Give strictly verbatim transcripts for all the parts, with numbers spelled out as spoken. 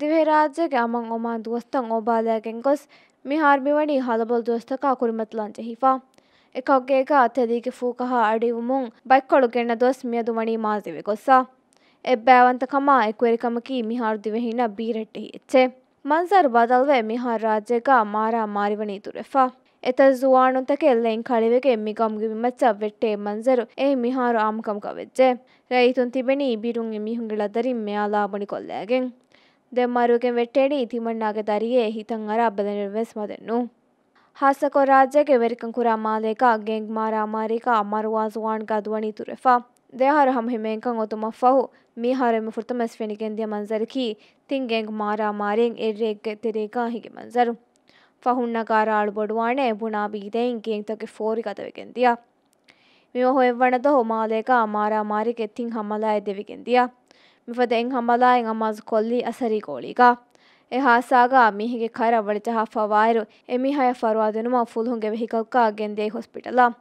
ދިވެހިރާއްޖޭގެ އަމަން އޮމާން ދުވަސްތައް އޮބާލައިގެން ގޮސް، މިހާރު މިވަނީ ހަލަބޮލު ދުވަސްތަކާ ކުރިމަތިލާން ޖެހިފަ. އެކަކުގޭގާ ތެލީގެ ފޫކަހާ އަޑިއުވުމުން ބައްކަޅު ގެންނަ ދުވަސް މިއަދު ވަނީ މާޒީވެ ގޮއްސަ. އެއްބައިވަންތަކަމާ އެކުވެރިކަމަކީ މިހާރު ދިވެހިންނަށް ބީރައްޓެހި އެއްޗެއް. މަންޒަރު ބަދަލުވެ، މިހާރު ރާއްޖޭގާ މާރާމާރީ ވަނީ ދުރުވެފަ. އެތައް ޒުވާނުންތަކެއް ލެއިން ކަޅިވެގެން މި ގައުމުގެ ބިމައްޗަށް ވެއްޓޭ މަންޒަރު އެއީ މިހާރު އާއްމުކަމަކަށް ވެއްޖެ. ރައްޔިތުން ތިބެނީ ބިރުން މީހުންގެ ޅަދަރިން މެއާލާ ބުނިކޮށްލައިގެން. ދެން މަރުވެގެން ވެއްޓޭނީ ތިމަންނާގެ ދަރިއެއް ހިތަށް އަރާ ބެލެނިވެސް މަދެއްނު. ހާއްސަކޮށް ރާއްޖޭގެ ވެރިކަން ކުރާ މާލޭގާ ގެންގް މާރާމާރީގާ މަރުވާ ޒުވާން ގަދުވަނީ ދުރުވެފަ. ދެއަހަރު ހަމަ ހިމޭންކަން އޮތުމަށްފަހު، މިއަހަރު އެންމެ ފުރަތަމަ ވެސް ފެނިގެންދިޔަ މަންޒަރަކީ ތިން ގެންގް މާރާމާރީއިން އެއްރެއެއްގެ ތެރޭގާ ހިނގި މަންޒަރު. ފަހުން ނަގާ ރާޅު ބޮޑުވާނެ ބުނާ ބީދައިން ގެންގްތަކެއް ފޯރި ގަދަވެގެންދިޔަ. މި ފަހު އެއްވަނަ ދުވަހު މާލޭގާ މާރާމާރީގެ ތިން ހަމަލާއެއް ދެވިގެންދިޔަ. މިފަދަ އެއް ހަމަލާއެއް އަމާޒު ކޮށްލީ އަސަރީ ގޯޅީގާ. އެ ހާއްސާގާ މީހެއްގެ ކަރަށް ވަޅިޖަހާފަވާއިރު، އެ މީހާޔަށް ފަރުވާ ދިނުމަށް ފުލުހުން ގެވެހިކަލަކާ ގެންދިޔައީ ހޮސްޕިޓަލަށް.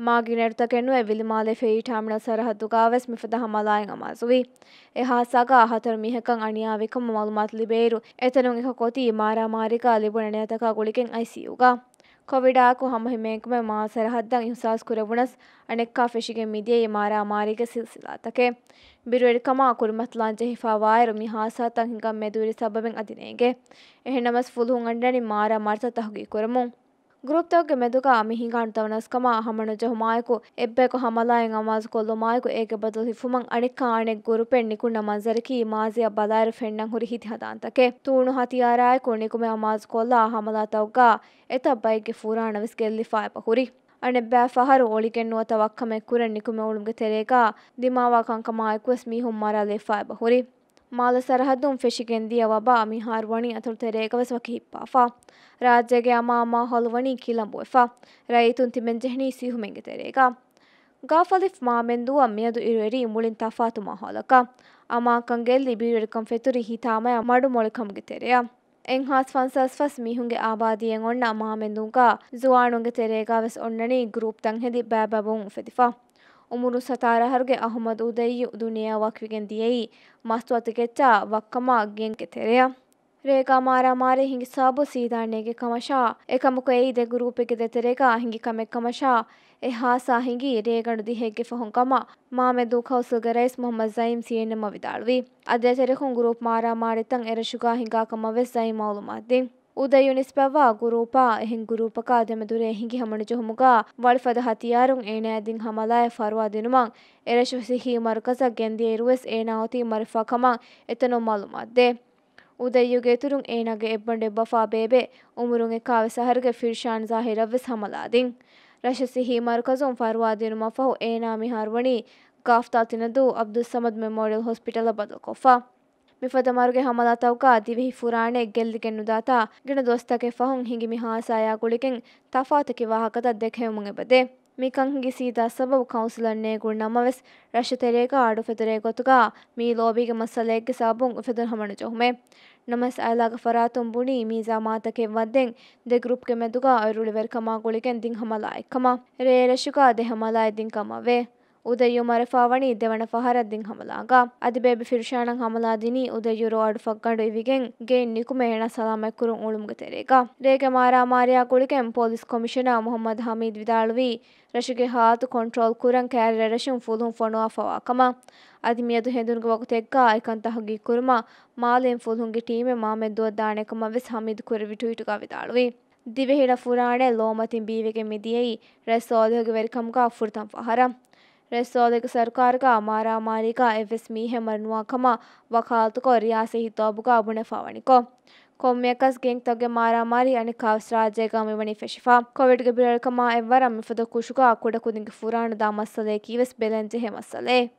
މާގިނައިރުތަކެއް ނުވެ، ވިލިމާލޭ ފެރީ ޓާމިނަލް ސަރަހައްދުގާވެސް މިފަދަ ހަމަލާއެއް އަމާޒުވި. އެ ހާއްސާގާ ހަތަރު މީހަކަށް އަނިޔާވިކަމަށް މައުލޫމާތު ލިބޭއިރު، އެތަނުން އެކަކު އޮތީ މާރާމާރީގާ ލިބުނު އަނިޔާތަކާ ގުޅިގެން އައިސީޔޫގަ. ކޮވިޑާއެކު ހަމަހިމޭންކަމެއް މާ ސަރަހައްދަށް އިހުސާސް ކުރެވުނަސް، އަނެއްކާ ފެށިގެން މިދިޔައީ މާރާމާރީގެ ސިލްސިލާތަކެއް. ބިރުވެރިކަމާ ކުރިމަތިލާން ޖެހިފަވާއިރު، މި ހާއްސާތައް ހިނގަން މެދުވެރި ސަބަބެއް އަދި ނޭނގެ. އެހެންނަމަސް ފުލުހުން އަންނަނީ މާރާމާރީތައް ތަހުގީގު ކުރަމުން. ގްރޫޕްތަކުގެ މެދުގާ މި ހިނގާ ނުތަވަނަސްކަމާ ހަމަނުޖެހުމާއެކު، އެއްބަޔަކު ހަމަލާއެއް އަމާޒު ކޮށްލުމާއެކު، އޭގެ ބަދަލު ހިފުމަށް އަނެއްކާ އަނެއް ގްރޫޕެއް ނިކުންނަ މަންޒަރަކީ މާޒީއަށް ބަލާއިރު ފެންނަން ހުރި ހިތި ހަނދާންތަކެއް. ތޫނު ހަތިޔާރާއެކު ނިކުމެ އަމާޒު ކޮށްލާ ހަމަލާތަކުގާ އެތައް ބައެއްގެ ފުރާނަ ވެސް ގެއްލިފަ އެބަ ހުރި. އަނެއްބައި ފަހަރު އޮޅިގެން ނުވަތަ ވައްކަމެއް ކުރަން ނިކުމެ އުޅުމުގެ ތެރޭގާ ދިމާވާ ކަންކަމާއެކުވެސް މީހުން މަރާލައްވާ އެބަ ހުރި. މާލެ ސަރަހައްދުން ފެށިގެންދިޔަ ވަބާ މިހާރު ވަނީ އަތޮޅު ތެރޭގަވެސް ވަކި ހިއްޕާފަ. ރާއްޖޭގެ އަމާ މާހައުލު ވަނީ ކިލަނބުވެފަ. ރައްޔިތުން ތިބެންޖެހެނީ ސިހުމެއްގެ ތެރޭގަ. ގާފަލިފް މާމެންދޫއަށް މިއަދު އިރުއެރީ މުޅިން ތަފާތު މާހައުލަކަށް. އަމާކަން ގެއްލި ބިރުވެރިކަން ފެތުރި ހިތާމަޔާ މަޑުމޮޅިކަމުގެ ތެރެއަށް. އެއްހާސް ފަންސާސް ފަސް މީހުންގެ އާބާދީއެއް އޮންނަ މާމެންދޫގަ ޒުވާނުންގެ ތެރޭގަވެސް އޮންނަނީ ގްރޫޕްތައް ހެދި ބައިބައި ބުން އުފެދިފަ. އުމުރުން ސަތާރަ އަހަރުގެ އަހުމަދު އުދައްޔު ދުނިޔެއާ ވަކިވެގެން ދިޔައީ މަސްތުވާތަކެއްޗާ ވައްކަމާ ގެންގްގެ ތެރެއަށް. ރޭގާ މާރާމާރީ ހިނގި ސަބަބު ސީދާ ނޭނގި ކަމަށާ، އެކަމަކު އެއީ ދެ ގްރޫޕެއްގެ ދޭތެރޭގާ ހިނގި ކަމެއް ކަމަށާ، އެ ހާއްސާ ހިނގީ ރޭގަނޑު ދިހައެއްގެ ފަހުން ކަމަށް މާމެދޫ ކައުންސިލްގެ ރައީސް މުހައްމަދު ޒައީމް ސީއެންއެމްއަށް ވިދާޅުވި. އަދި ދޭތެރޭކޮށް ގްރޫޕް މާރާމާރީތައް އެރަށުގާ ހިނގާ ކަމަށް ވެސް ޒައީމް މައުލޫމާތު ދިން. އުދައްޔު ނިސްބަތްވާ ގުރޫޕާ އެހެން ގުރޫޕަކާ ދެމެދު ރޭ ހިނގި ހަމަނުޖެހުމުގާ ވަޅިފަދަ ހަތިޔާރުން އޭނާޔާ ދިން ހަމަލާއެއް ފަރުވާ ދިނުމަށް އެރަށު ސިއްހީ މަރުކަޒަށް ގެންދިޔައިރުވެސް އޭނާ އޮތީ މަރުވެފާ ކަމަށް އެތަނުން މައުލޫމާތު ދޭ. އުދައްޔުގެ އިތުރުން އޭނާގެ އެއްބަނޑު އެއްބަފާ ބޭބެ އުމުރުން އެކާވީސް އަހަރުގެ ފިރްޝާން ޒާހިރަށްވެސް ހަމަލާ ދިން. ރަށު ސިއްހީ މަރުކަޒުން ފަރުވާ ދިނުމަށްފަހު އޭނާ މިހާރު ވަނީ ގާފްތާ ތިނަދޫ އަބްދުއްސަމަދު މެމޯރިއަލް ހޮސްޕިޓަލަށް ބަދަލުކޮށްފަ. މިފަދަ މަރުގެ ހަމަލާތަކުގާ ދިވެހި ފުރާނައެއް ގެއްލިގެން ނުދާތާ، ގިނަ ދުވަސްތަކެއް ފަހުން ހިނގި މި ހާއްސާޔާ ގުޅިގެން ތަފާތު އެކި ވާހަކަތައް ދެކެވެމުން އެބަދޭ. މިކަން ހިނގި ސީދާ ސަބަބު ކައުންސިލަށް ނޭނގުނު ނަމަވެސް، ރަށުތެރޭގާ އަޑު ފެތުރޭ ގޮތުގާ މިއީ ލޯބީގެ މައްސަލައެއްގެ ސަބަބުން އުފެދުނު ހަމަނުޖެހުމެއް. ނަމަވެސް އައިލާގެ ފަރާތުން ބުނީ މީ ޒަމާންތަކެއް ވައްދެން ދެ ގްރޫޕްގެ މެދުގާ އޮތް ރުޅިވެރިކަމާ ގުޅިގެން ދިން ހަމަލާއެއްކަމަށް. ރޭ އެރަށުގާ ދެ ހަމަލާއެއް ދިން ކަމަށްވޭ. އުދައްޔު މަރުވެފާވަނީ ދެވަނަ ފަހަރަށް ދިން ހަމަލާގަ. އަދި ބޭބެ ފިރްޝާނަށް ހަމަލާ ދިނީ އުދައްޔު ރޯ އަޑު ފަށްގަނޑު އިވިގެން ގެއިން ނިކުމެ އޭނާ ސަލާމަތްކުރުން އުޅުމުގެ ތެރޭގަ. ރޭގެ މާރާމާރީއާ ގުޅިގެން ޕޮލިސް ކޮމިޝަނަރ މުހައްމަދު ހަމީދު ވިދާޅުވީ، ރަށުގެ ހާލަތު ކޮންޓްރޯލް ކުރަން ކައިރި ރަށުން ފުލުހުން ފޮނުވާފަވާ ކަމަށް. އަދި މިއަދު ހެނދުނުގެ ވަގުތެއްގަ އެކަން ތަހުގީގު ކުރުމަށް މާލެއިން ފުލުހުންގެ ޓީމެއް މާމެދުއަށް ދާނެ ކަމަށް ވެސް ހަމީދު ކުރެއްވި ޓްވީޓުގަ ވިދާޅުވި. ދިވެހި ރަށް ފުރާނައެއް ލޯމަތިން ބީވެގެން މިދިޔައީ ރައީސް ޞާލިޙުގެ ވެރިކަމުގަ ފުރަތަމަ ފަހަރަށް. ރައީސް ޞާލިޙުގެ ސަރުކާރުގަ މާރާމާރީގަ އެއްވެސް މީހެއް މަރުނުވާ ކަމަށް ވަކާލަތުކޮށް، ރިޔާސީ ހިތާބުގަ ބުނެފާވަނިކޮށް، ކޮންމެއަކަސް ގެންގްތަކުގެ މާރާމާރީ އަނެއްކާވެސް ރާއްޖޭގަ މިވަނީ ފެށިފަ. ކޮވިޑްގެ ބިރުވެރިކަމާ އެއްވަރަށް މިފަދަ ކުށުގަ ކުޑަކުދިންގެ ފުރާނަ ދާ މައްސަލަޔަކީވެސް ބެލެންޖެހޭ މައްސަލައެއް.